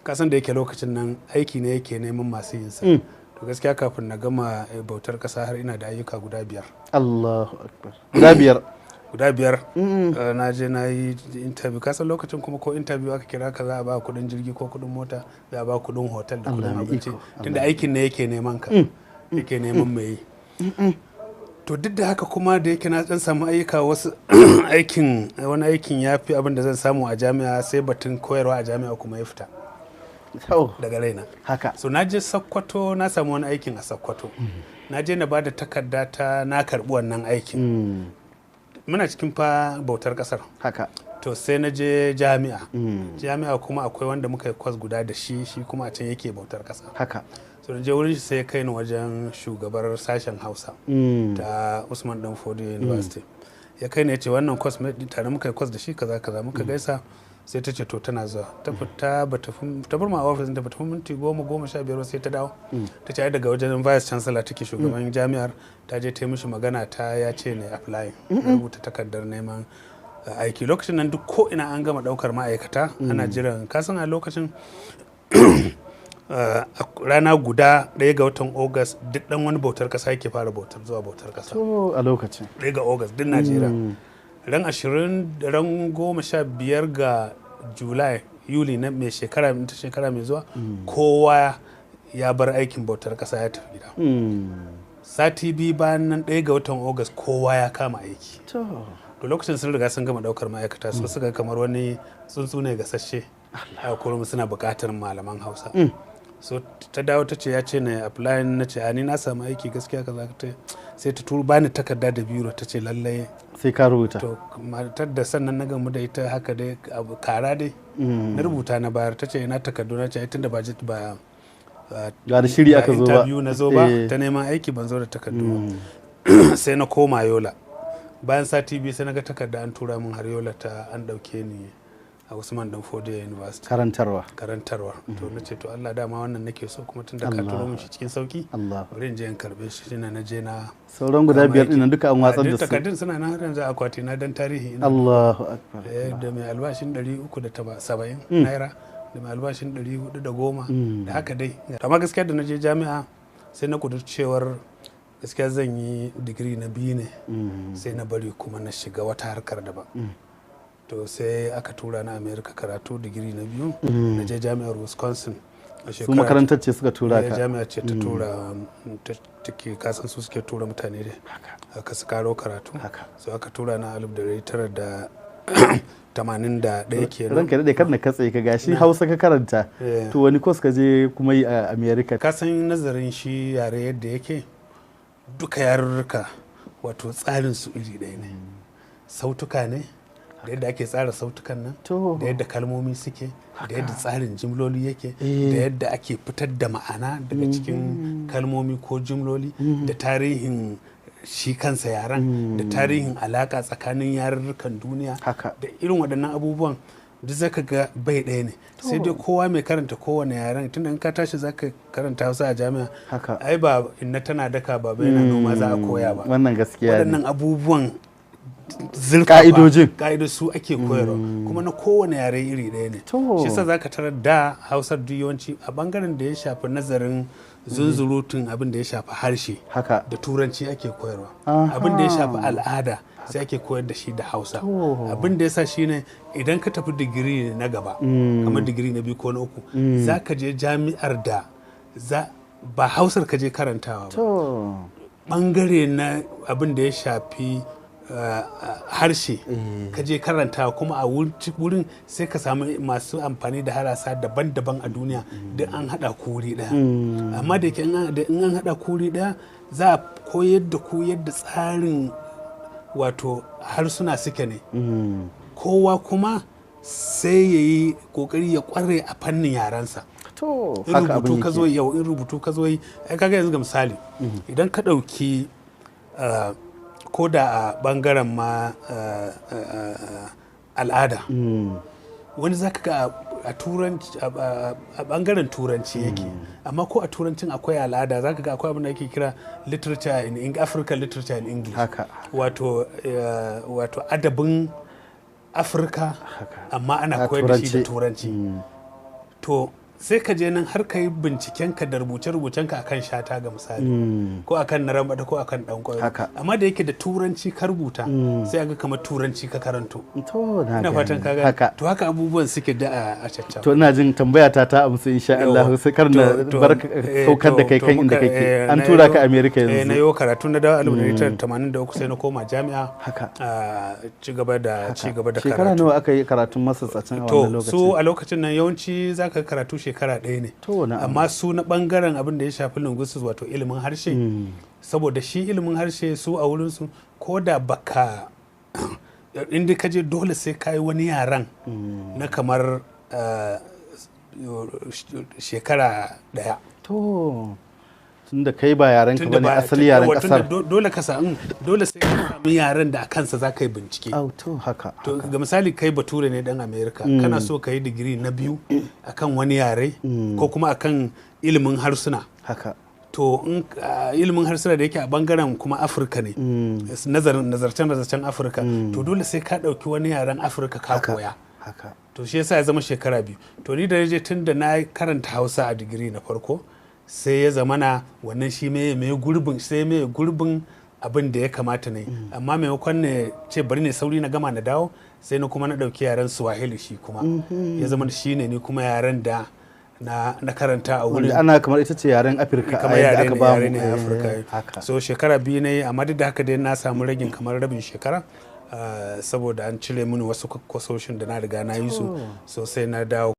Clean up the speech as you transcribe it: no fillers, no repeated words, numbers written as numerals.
Kasan da yake lokacin nan aiki ne yake neman masu yin sa. To gaskiya kafin na gama bautar kasa har ina da ayyuka guda 5. Allahu akbar, guda 5? Guda 5. Na je na yi interview. Kasan lokacin kuma ko interview aka kira ka, za a ba kudin jirgi ko kudin mota, za a ba kudin hotel da kudin abinci, tunda aikin ne yake neman ka, yake neman mai yi. To duk da haka kuma, da yake na dan samu ayyuka wasu, aikin wani aikin ya fi abin da zan samu a jami'a, sai batun koyarwa a jami'a kuma ya fita daga raina. So na je Sokoto, na samu wani aikin a Sokoto. Na je na ba da takarda ta na karbi wannan aikin. Muna cikin fa bautar kasar. To sai na je jami'a. Jami'a kuma akwai wanda muka yi kwas guda da shi, shi kuma a can yake bautar kasa. So na je wurin shi, sai ya kai ni wajen shugabar sashen Hausa ta Usman Dan Fodio University. Ya kai ni, ya ce wannan kwas tare muka yi kwas da shi, kaza kaza. Muka gaisa, sai ta ce to tana zuwa. Ta fita, ba ta ta bar ma a ofis ta, ba ta fi minti 10, 15 sai ta dawo. Ta ce ai daga wajen vice chancellor take, shugaban jami'ar. Ta je ta yi mishi magana ta, ya ce ne applying. Na rubuta takardar neman aiki. Lokacin nan duk ko ina an gama daukar ma'aikata, ana jiran. Kasan a lokacin a rana guda, 1 ga watan August, duk dan wani bautar kasa yake fara bautar zuwa bautar kasa. To, a lokacin. 1 ga August duk Najeriya. Ran 20, ran 15 ga July, Yuli na mai shekara ta shekara mai zuwa, kowa ya bar aikin bautar kasa ya tafi gida. Sati 2 bayan nan, 1 ga watan August, kowa ya kama aiki. To lokacin sun riga sun gama daukar ma'aikata, su suka kamar wani tsuntsu ne gasasshe a kurum, suna buƙatar malaman Hausa. So ta dawo ta ce ya ce na apply. Na ce a ni na samu aiki gaskiya, kaza. Ta sai ta turo bani takarda da biro, ta ce lallai sai ka rubuta. To matar da sannan na gamu da ita haka dai, abu kara dai na rubuta na bayar. Ta ce ina takardu? Na ce ai tunda ba ba Ga da shiri aka zo ba. Interview na zo ba ta neman aiki, ban zo da takardu ba. Sai na koma Yola. Bayan sati 2 sai na ga takarda an tura min har Yola, ta an dauke ni a Usman Dan Fodio University. Karantarwa. Karantarwa. To na ce to Allah, dama wannan nake so, kuma tun da ka turo min shi cikin sauki, Allah bari in je in karbe shi. Shine na je na Sauran guda kama 5 aiki. ɗin nan duka an watsar da Duk su? Takardun suna nan har yanzu a akwati na dan tarihi ina. Allahu akbar. Da mai albashin 370 naira, da mai albashin 410, da haka dai. Amma gaskiya da na je jami'a sai na cewar gaskiya zan yi digiri na biyu ne, sai na bari kuma na shiga wata harkar daban. To sai aka tura na America karatu digiri na biyu. Na je jami'ar Wisconsin a Su makarantar ce suka tura ka? Jami'a ce ta tura, take kasan su suke tura mutane dai aka su karo karatu. So aka tura na 1981 kenan. Ranka daɗe, kar na katse ka. Gashi Hausa ka karanta. To wani course ka je kuma yi a America? Ka san nazarin shi yare yadda yake, duka yarurruka wato tsarin su iri ɗaya ne. Sautuka ne, da yadda ake tsara sautukan nan, da yadda kalmomi suke, da yadda tsarin jimloli yake, da yadda ake fitar da ma'ana daga cikin kalmomi ko jimloli, da tarihin shi kansa yaren, da tarihin alaka tsakanin yarurrukan duniya, da irin waɗannan abubuwan duk zaka ga bai ɗaya ne. Sai dai kowa mai karanta kowane yaren, tunda in ka tashi zaka karanta Hausa a jami'a, ai ba inna tana daka baba yana noma za a koya ba. Wannan gaskiya ne. Waɗannan abubuwan zurfafa Ka'idojin. Ka'idojin su ake koyarwa, kuma na kowane yare iri ɗaya ne. Shi yasa zaka tarar da Hausar duk yawanci a bangaren da ya shafi nazarin zunzurutun abin da ya shafi harshe, da Turanci ake koyarwa. Abin da ya shafi al'ada sai ake koyar da shi da Hausa. Abin da ya sa shine idan ka tafi digiri na gaba, kamar digiri na biyu ko na uku, za ka je jami'ar da za ba Hausar ka je karantawa ba, bangare na abin da ya shafi harshe ka je karanta. Kuma a wurin sai ka samu masu amfani da harasa daban-daban a duniya, duk an haɗa ku wuri ɗaya. Amma da ke in an haɗa ku wuri ɗaya, za a koyar da ku yadda tsarin wato harsuna suke ne. Kowa kuma sai ya yi kokari ya kware a fannin yarensa. In Haka abin rubutu ka zo yake. Yau in rubutu ka zo yi, ai kaga yanzu ga misali, idan ka ɗauki ko da a bangaren ma al'ada, wani zaka ga a Turanci, a bangaren Turanci yake, amma ko a Turancin akwai al'ada. Zaka ga akwai abin da ake kira literature in African literature in English, wato adabin Afirka, amma ana A koyar da shi da Turanci. Turanci. To Sai ka je nan har ka yi bincikenka da rubuce-rubucenka akan Shata, ga misali, ko akan Narambada, ko akan Dan Kwairo. Amma da yake da Turanci ka rubuta, sai aga kamar Turanci ka karanto. To, na Ina fatan ka gane. gane. Haka. To, haka abubuwan suke da a cacca. To, ina jin tambaya ta amsa, insha Allah. Sai kar na bar saukar da kai kan inda kake. An tura ka America Na yanzu. yo karatu, na dawo 1983, sai na koma jami'a. Ci gaba da Shekara karatu. nawa aka yi karatun masters a can a To, wannan lokacin? su a lokacin nan yawanci zaka karatu shekara ɗaya ne. To, na'am. Amma su na bangaren abin da ya shafi linguistics, wato ilimin harshe, saboda shi ilimin harshe su a wurinsu, ko da baka inda ka je, dole sai ka yi wani yaren na kamar shekara ɗaya. To, tunda kai ba yaren ka Tunda bane ba asali, yaren yawa, tunda kasar. Dole ka sa dole sai ka sami yaren da a kansa za ka yi bincike. Au, to, haka. To, ga misali, kai Bature ne dan America, kana so ka yi digiri na biyu akan wani yare ko kuma akan ilimin harsuna. To, in ilimin harsuna da yake a bangaren kuma Afirka ne, nazarin nazarcen nazarcen Afirka, to dole sai ka ɗauki wani yaren Afirka ka koya. To, shi yasa ya zama shekara 2. To, ni da je, tun da na karanta Hausa a digiri na farko, sai ya zamana wannan shi mai gurbin, sai mai gurbin abin da ya kamata ne. Amma maimakon ne ce bari ne sauri na gama na dawo, sai na kuma na ɗauki yaren Swahili. Shi kuma ya zama shi ne ni kuma yaren da na karanta a wurin. Wanda ana kamar ita ce yaren Afirka a Kamar yadda yare aka ne ba mu. yare ne a Afirka. So shekara 2 ne, amma duk da haka dai na samu ragin kamar rabin shekara, saboda an cire mini wasu kwasoshin da na riga na yi su. So sai na dawo.